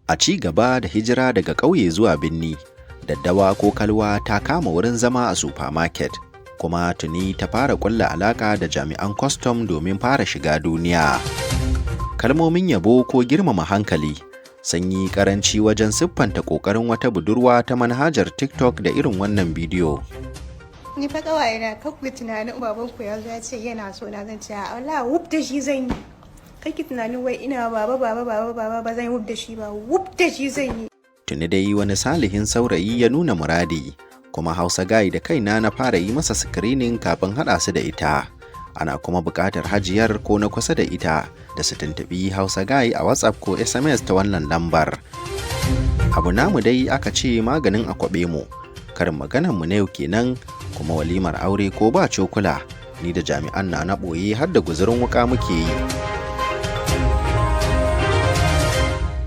A ci gaba da hijira daga ƙauye zuwa birni, daddawa ko kalwa ta kama wurin zama a supermarket, kuma tuni ta fara ƙulla alaƙa da jami'an kwastam domin fara shiga duniya. Kalmomin yabo ko girmama hankali sun yi ƙaranci wajen siffanta ƙoƙarin wata budurwa ta manhajar TikTok da irin wannan bidiyo. Ni fa kawaye na, kar ku tunanin baban ku ya zo ya ce yana so na, zan ce a wallahi wuf da shi zan yi. Kake tunanin wai ina baba, baba, baba, baba, ba zan yi wuf da shi ba, wuf da shi zan yi. Tuni dai wani salihin saurayi ya nuna muradi, kuma Hausa Guy da kaina na fara yi masa screening kafin haɗa su da ita. Ana kuma buƙatar hajiyar ko na kusa da ita da su tuntuɓi Hausa Guy a WhatsApp ko SMS ta wannan lambar. Abu namu dai aka ce maganin a kwaɓe mu. Karin maganarmu na yau kenan, kuma walimar aure ko ba cokula, ni da jami'an na na ɓoye har da guzurin wuƙa muke yi.